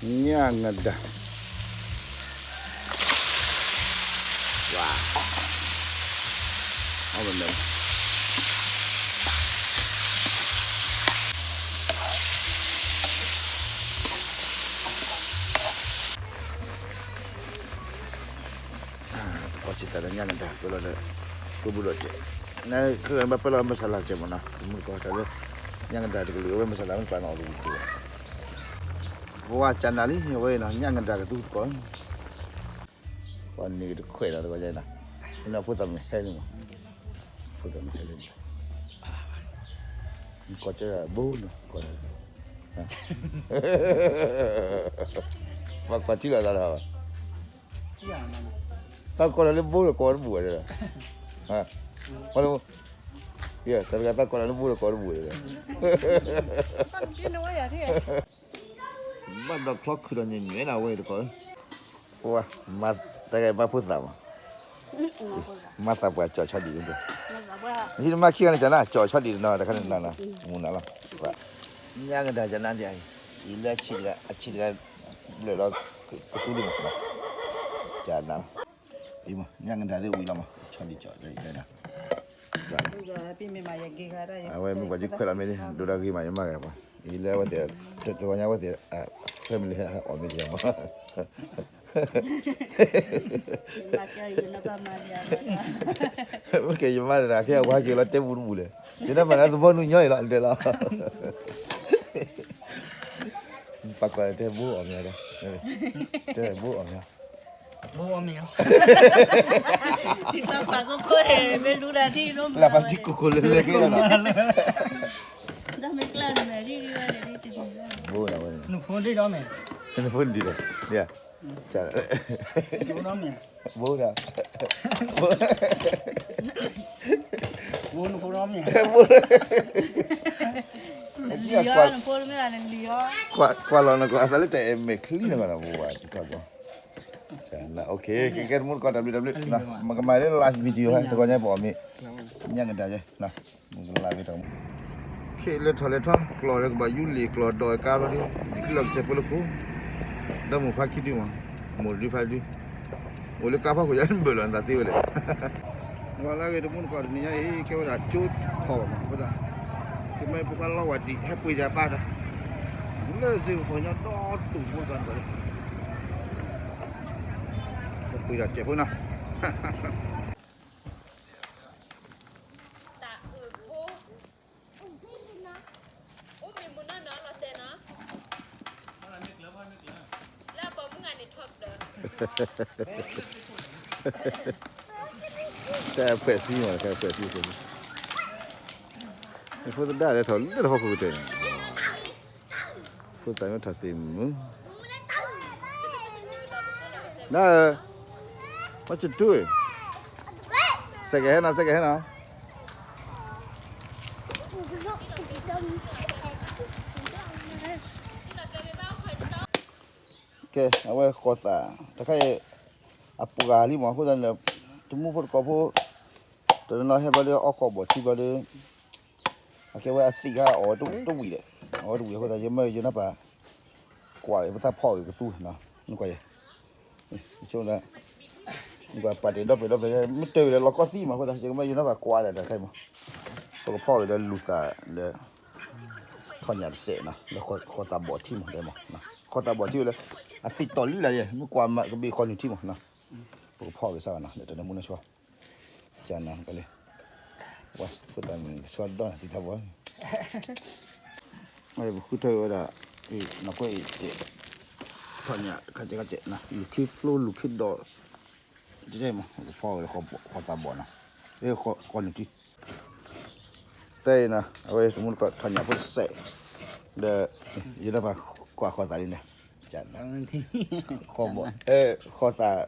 ညၣ်ငဒၤ, ဝါ, အီၣ်မ့ၤမ့ၤ, တကီၢ်ဆံးတၢ်လၢညၣ်ငဒၤ ပၢလီၤဒီး ကျိဘူးဒီးကဲး, နခဲအံၤဘၣ်ပၢလီၤမဆါလၤကဲးမ့ၢ်နီၤ, မုၢ်တကီၢ်တၢ်လၢ ညၣ်ငဒၤတကလုာ် အဝဲမဆါလၤမ့ၢ်ကျါနီၤ အီၣ်တဝံၤတဝံၤ, ပဝါကနၤလံ အဝဲအံၤနီၤ ညၣ်ငဒၤကသူတကီၢ် ပှၤန့ၣ်တခွဲးဒီးတဂီၤညါအံၤနီၤ, ဖိသၣ်မုၣ်ဟဲလံမး, ဖိသၣ်မုၣ်ဟဲလံမး, ကီၢ်ကၢဘိနီၤ, ပှၤကွၢ်ထံလီၤသးဒီး, သးကိးလီၤလၢဘိဒီးကိးတဘူၣ်ဝဲဒီး, ပှၤလၢ, တၢ်တဂၤသးကိးလီၤလၢဘိဒီးကိးတဘူၣ်ဝဲဒီး, ဘၣ်ဒီးချီခုၣ်ဒီးညွဲၣ်ညွဲၣ်နၤဝဲတကီၢ်, ပှၤ, တၢ်ဂၤဘၣ်ဖိသၣ်မး, မၤသးပှၢ်ကၠီၣ်ဆီဒံး, ဟံးနမါခံဂၤန့ၣ်ကနၤ ကၠီၣ်ဆီဒံးနီၤ တခါန့ၣ်နၤ, မူနၤလီၤ, ညၣ်ငဒၤကနၤဒ်အံၤ, အံၤလၢအဆံးတဂၤ အဆံးတဂၤ, ဘျၢၣ်လီၤ, ကသူဒံးမး, ကနၤလီၤ, အံၤမး ညၣ်ငဒၤသ့ၣ်ဝံၤလီၤမး ဆီဒံးကၠီၣ်, အဝဲမ့ၢ်ပှၤကခွဲးလီၤမ့ၢ်န့ၣ် ဒိၣ်ဒၣ်ဂ့ၤမး ယမၤဂၤပှၤ, အံၤလၢအဝဲသ့ၣ်, တဂီၤညါအဝဲသ့ၣ်, ဖဲမ့ၢ်လၢအီၣ်မ့ၢ်တဂၤမး မ့ၢ်ကဲယမါတဂၤ ခဲအဝဲက့ၤလီၤတဲပူတပူၤလဲၣ်, ယနၢ်ပၢၢ်လၢသဘီနုာ်ညီအံၤလီၤ တဲလီၤ, ပှၤကွၢ်တဲဘိအီၣ်မ့ၢ်, တဲဘိအီၣ်မ့ၢ်, ဘိအီၣ်မ့ၢ်, လၢပှၤထံကိၢ်ကိၢ်လၢလဲၤက့ၤလီၤနီၤ, ဘိဝဲ, နဖိဒံးဒီး, ဘိဒီး, ဘိ, ကွၢ်လီၤနကွၢ်အသးလၢတၢ်အဲၣ်မဲာ်ချံန့ၣ်ဘၣ်နီၤ ဘိဝဲ, ကဲ တမူတကိး တၢ်ဘျုးတၢ်ဘျုး, မကမၤလၢ live video ဟဲ တဂီၤညါပအီၣ်မ့ၢ်, ညၣ်ကဒါယဲ, မကလၢ်ဂ့ၤတၢ်မူ, ခဲလၢထီၣ်လဲၤထီၣ် ကျီၣ်ဒီးကဘၣ်ယူလံာ်ကျီၣ်ဒီးကါဘျီဒ်, ဒ်လီၤကစဲးဖိလၢခိၣ်, ဒီးမိၢ်ဖါခံဒုမး, မိၢ်တဒုဖါတဒု, အိၣ်လၢကါဖီခိၣ်ယါနဘၢၣ်လီၤနသးသ့ဝဲလဲၣ် ဝဲလၢအဂ့ၤ တမူတကိးတနံၤညါအံၤ ကဲဝဲဒၣ်ကၠိထီၣ်ဘၣ်မး အဃိသတး ကမ့ၢ်ပကလီဝဲဒံး ဟဲပှ့ၤယၤပၢ်တၢ် လၢစ့ၢ်ကီးပှၤကညီဒီတူၢ်ဖိတဂၤန့ၣ်လီၤ ပှ့ၤဒၣ်စဲးဖိနီၤ တၢ်အုၣ်ဖိ အိၣ်မ့ၢ်မုၢ်နီၢ်နီၢ်လီၤတဲာ်နီၤ လၢအပိာ်မုၣ်ဂၤန့ၣ်ထီၣ်ကဒီး တၢ်အဖှဲးဆံမး တၢ်အဖှဲးဆံ ဖိသဒါလၢထီၣ်လၢတဟီၣ်ခိၣ်ကတၢၢ်န့ၣ် ဖိသၣ်မ့ၢ်ထီၣ်သ့ၣ်မုၢ် န, what you doing? စဲကဟဲနီၤ စဲကဟဲနီၤ ကဲ အဝဲဃီသး တခါအံၤ အပှၤလံမး အဃိသတးန့ၣ် တမူဖိတကိးဖိ တနီၤနီၤဟဲဘျီဒီး အီၣ်ဃီဘီၣ်ထံဘျီဒီး အကဲဝဲအသံၣ်ခါအီၣ်တဝံၤဒီး အီၣ်တဝံၤအဃိသတး ယမ့ၢ်ယနၢ်ပၢၢ် ကွၢ်အံၤ ပသးဖီၣ်အံၤကသူ နကွၢ်ယဲ နကွၢ် ပာ်တ့ၢ်ဒီပျဲၢ်ဒီပျဲၢ် မ့ၢ်တၢ်ဝံၤဒီး လီၤကီသံမး အဃိသတး ယမ့ၢ်ယနၢ်ပၢၢ်ကွၢ်ဒီးတၢ်ခဲအံၤမး ပကဖီၣ်အံၤဒီးလူၤသးလၢ ထီၣ်ညၣ်တစဲးနီၤ လၢဃီသးဘီၣ်ထံမး တဲမး ဃီသးဘီၣ်ထံဝဲလၢ အသံၣ်တီၢ်လံလၢယဲ မ့ၢ်ကွၢ်မးကဘ့ၣ်ဃီနုာ်ထံမး ပကဖီၣ်က့ၤစၢ်ဝဲနီၤ ဒီးတနၢမူနၢဆှီ ကနၤကလဲၣ် ဝဲဖိသၣ်မုၣ်ကဆှီဒီနၤသံထီဘီ ပဃုထၢဝဲဒၣ် နီၢ်ကွဲအံၤ ထီၣ်ညၣ်ခါကဲခါကဲ လူၤခ့ဖျိလူၤခ့ဒီး တဲမး ကဖီၣ်ဝဲဃီသးဘီၣ်နီၤ ဃီနုာ်ထံ တၢ်အံၤနီၤ အဝဲတမူတကိးထီၣ်ညၣ်ဖိတစဲး ဒီး ယနၢ်ပၢၢ်ကွၢ်ဃီသးလံန့ၣ် ဃီဘီၣ် ဃီသး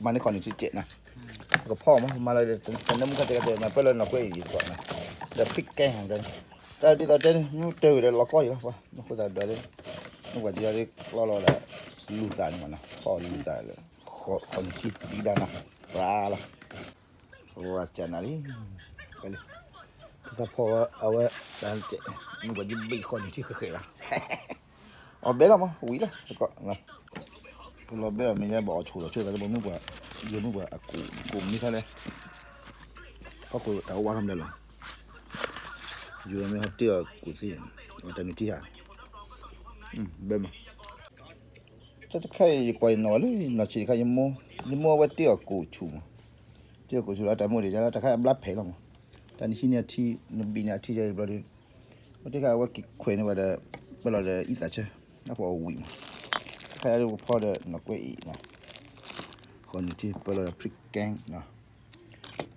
မၤန့ၢ်ဃီနုာ်ထံကဲးနီၤ ပကဖီၣ်မး မၤလီၤ တနၢမူခါတဲကတဲ မၤပၢၢ်လၢနီၢ်ကွဲအံၤယသကိးနီၤ ဒီးဖံးကဲ တၢ်ဒ်သိးတဲန့ၣ် မ့ၢ်တၢ်ဝံၤဒီးလီၤကီအံၤလီၤ အဃိသတးဒီး မ့ၢ်ပှၤကညီဒ်ကျီလီၤဝဲဒၣ် လူၤသးန့ၣ်မးနီၤ ဖီၣ်လူၤသးလၢ ဃီနုာ်ထံ ဒ်ကဒါနီၤ ရၤလီၤ ဝဲကနၤလံ တၢ်ဖီၣ်ဝဲအဝဲ တၢ်ကဲး မ့ၢ်ပှၤကညီဘ့ၣ်ဃီနုာ်ထံဃဲးဃဲးလီၤ အီၣ်ဘဲလီၤမး ဝံၤလီၤ တကီၢ်, ပလီၤဘဲအီၤမ့ၢ်ညါ ဘၣ်အီၣ်ဆိးလီၤဆိသးလၢပမုၢ်ပှၢ်, ယမုၢ်ပှၢ်အကူး ကူးမနုၤခါလဲၣ်, ဟီၣ်ခိၣ်တၢ်ဝါခီမလဲၣ်လီၤ, ယမ့ၢ်ဟီၣ်တ့ၢ်အီၤကူးသ့, အတၢ်မံၤထံၣ်ဧါ, ဘဲမး, တၢ်တခါအံၤ ယကွၢ်ယနီၢ်လၢ ယနီၢ်ဆံးတခါ ယမိၢ်အဝဲတ့ၢ်အီၤကူးဆူၣ်မး, တ့ၢ်အီၤကူးဆူၣ်လီၤ တၢ်မိၢ်ဒံး တၢ်တခါအဘျါဖဲးလီၤမး, တၢ်နဟံးန့ၢ်အထံ နဘံၣ်န့ၢ်အထံယဘျီဒီး, အဝဲတ့ၢ်ခါအဝဲက့ၤခွဲးန့ၢ်ဝဲဒီး ပၢလီၤဒီးအံသးဆၢ, အပှၤအီၣ်ဝံၤမး, တခါအံၤလၢပဖီဒီးနီၢ်ကွဲအံၤ, ဃီနုာ်ထံ ပၢလီၤဒီး ဖရံကဲ, ဒီး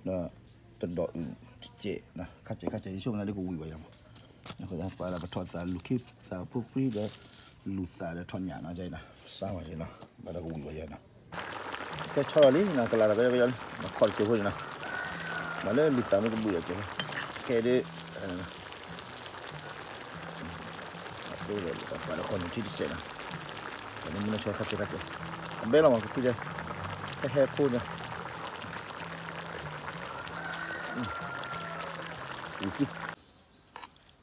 တဒီးအုၣ်တစဲး, ခါစဲးခါစဲး ယဆိကမိၣ်လၢကဝံၤဘၣ်ယၤမး, အဃိသတးပှၤဒီးပထီၣ်သးလူၤခံသးဖိပြံဒီး လူၤသးဒီးထီၣ်ညၣ်နီၤ ကဲနီၤ စါဝဲန့ၣ်နီၤ ဘၣ်ဒီးကဝံၤဘၣ်ယၤနီၤ ကဲဆီလီၤလံနီၤ ကလၤဒီးကယီကယီလံ မၤခီၣ်တကၠိၤဖိန့ၣ်နီၤ မၤလၢလူၤသးမ့ၢ်ကဘုၣ်ဒီးကဲ ကဲဒ် ပှၤဒီးဃီနုာ်ထံတစဲးနီၤ မုၢ်နၤဆီခါစဲးခါစဲး အဘဲလီၤမးကဖုကဲ ဟဲဟဲဖိန့ၣ်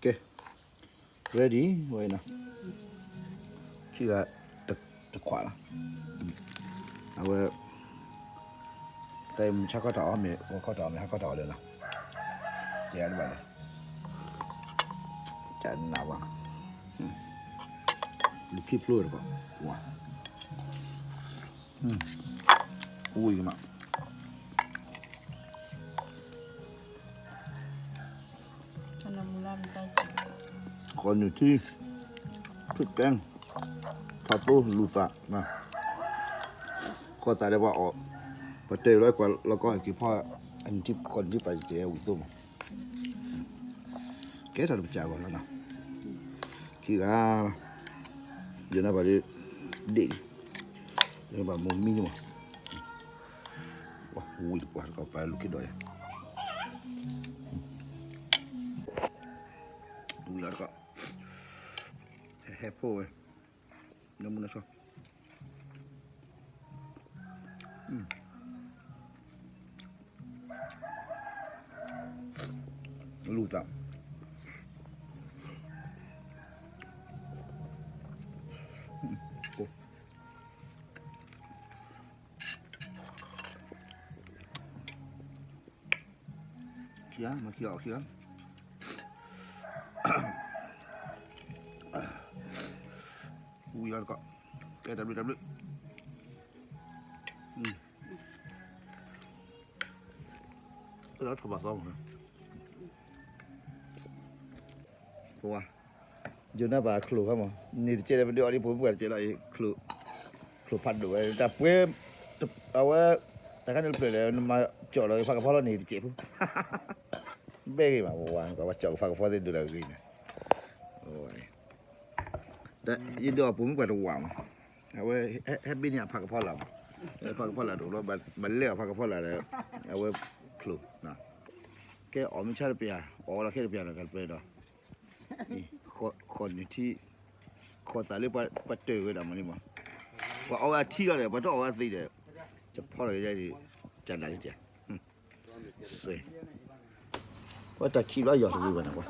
ကဲ ready ဝဲနီၤ ခံဂၤတခွးလီၤ အဝဲ တၢ်မုၢ်ဆါခီၣ်တၢ်အီၣ်မ့ၢ် ဂီၤခီၣ်တၢ်အီၣ်မ့ၢ် ဟါခီၣ်တၢ်အီၣ်လၢနီၤ တဲအါတဘၣ်လၢ တၢ်နးဝဲ လူၤခံဖျိတကီၢ် ဝါ ဝံၤကမး ဃီနုာ်ထံ ဖုကဲ ထီၣ်သိလူၤသး ဃီသးဒီးပှၤအီၣ် ပတဲလီၤကွၢ်လီၤကီၢ်ဟဲက့ၤဖီ အနုာ်ထံ ဃီနုာ်ထံပာ်ကဲဝံၤသိမး ကဲထီၣ်တပစၢ်ဂီၤလီၤနီၤ ခံဂၤလီၤ ယနၢ်ပၢၢ်ဒ် ဒ့ၣ်လံ ယနၢ်ပၢၢ်မိၢ်မံန့ၣ်မး ဝံၤတပှၢ်တကီၢ်ပာ်လူၤခံဒီးယၤ ဝံၤလီၤတကီၢ် ဟဲဟဲဖိဝဲ နမုၢ်နဆီ လူၤသး ခံဂၤ မ့ၢ်ခံဂၤ ခံဂၤ ဝံၤလီၤတကီၢ် ကဲတဘျုးတဘျုး လီၤထီၣ်ဘၣ်သီမး ပဝါ ယိၤနၢ်ပၢ်ချိၣ်ခါမး န့ၣ်တကဲးလၢပဒုးအီၤဒ်ဖိမုၣ်ပှၢ်တကဲးလီၤအံၤ ချိၣ်ဖးဒိၣ်ဝဲ တၢ်ပှဲၤ အဝဲ တၢ်ခါန့ၣ်တဖျၢၣ်ဒီး နမၤကၠီၣ်လီၤဖးကဖီလီၤန့ၣ်တကဲးဖိ ဘဲဂ့ၤမး ပဝါ ကဘၣ်ကၠီၣ်ကဖးကဖီသ့ၣ်ဒိၣ်လၢအဂ့ၤန့ၣ် ယဒုးအီၤဖိမုၣ်ပှၢ်တဝးမး အဝဲ ဟဲဘ့ၣ်န့ၢ်အဖးကဖီလာ်မး ဖးကဖီလာ်တအိၣ်လီၤ ဘၣ်လဲၤအီၤဖးကဖီလာ်ဒီး အဝဲချိၣ် ကဲအီၣ်မ့ၢ်ဆါတပျၢ် အီၣ်လီၤခဲတပျၢ်ဒီး တၢ်တပျၢ်ဒီး ဃီနုာ်ထံ ဃီသးလၢပှၤတၢၢ်ဝဲဒၣ်မးန့ၣ်မး ပှၤအီၣ်ဝဲအထံလီၤဒီး ပှၤတအီၣ်ဝဲအသ့ဒီး တဖီလီၤကဲဒ် ကနၤလံတၢ် စဲ ပှၤတၢ်ခံးဘျီယီၤတဝံၤဘၣ်န့ၣ်ပှၤ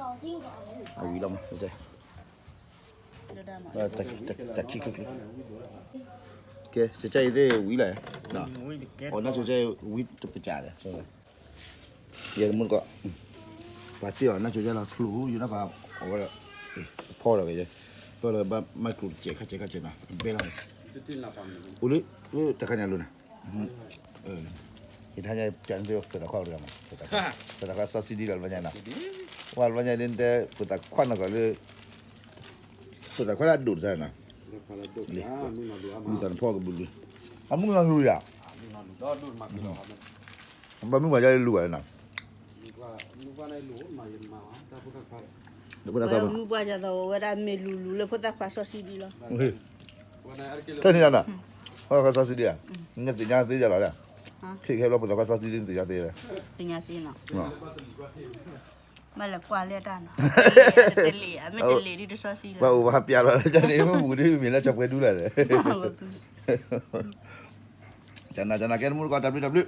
အဝံၤလီၤမး တၢ်ခံးချ့ချ့ ကဲ စကဲအံၤသ့ၣ်ဝံၤလီၤ အီၣ်နၢ်စိၤကဲဝံၤတပစၢ်ဒီး ယဲတမူတကီး ပှၤတ့ၢ်အီၣ်နၢ်စိၤကဲလီၤချိၣ် ယိၤနၢ်ပၢ်အီၣ်ဝဲဒီး ဖီဒီးကဲ ပၢလီၤဘၣ်မၤကျိၣ်တစဲးခါစဲးခါစဲးနီၤ ဘဲလီၤ အိၣ်လၢ တၢ်ခါညါလိၤနီၤ ယတဟါညါပျးန့ၣ်သ့ၣ် ဖိသၣ်ခွါအိၣ်တဂၤမး ဖိသၣ်ခွါစီဆှံဒံလီၤ တဘျီညါနီၤ ဝဲတဘျီညါဒ်တဲ ဖိသၣ်ခွါနီၢ်ကီၢ်လၢ ဖိသၣ်ခွါလၢအဒိၣ်တစၢ်နီၤ လူၤသးနဖီကဘုးကလုာ် အမုၢ်နီၤလူၤယၤ ဘၣ်မုၢ်ပှၢ်ယါလူၤဘၣ်နီၤ ဖိသၣ်ခွါဘၣ် မုၢ်ပှၢ်ယါသးဝဲဒၣ်မ့ၢ်လူၤလူၤလၢဖိသၣ်ခွါစီဆှံဒံလီၤ ထဲန့ၣ်ယါနီၤ ဖိသၣ်ခွါစီဆှံဒံဧါ နသ့ၣ်ညါသ့ယါလီၤ ခဲခဲဘျီဖိသၣ်ခွါစီဆှံဒံနသ့ၣ်ညါသ့လဲၣ် သ့ၣ်ညါသ့နီၤ မ့ၢ်လဲၤကွၢ်လၢတၢ်နီၤ တလ့ၣ်ဧါ မ့ၢ်တလ့ၣ်ဒ်တစီဆှံလီၤ ပှၤအိၣ်ပှၤပျးလီၤ ကန့ၣ်မ့ၢ်ပူၤဒ်မ့ၢ်လၢကပှဲၤဒူလၢ်လဲၣ် ကနၤ ကနၤ ကဲတမူတကီး တၢ်ဘျုး တၢ်ဘျုး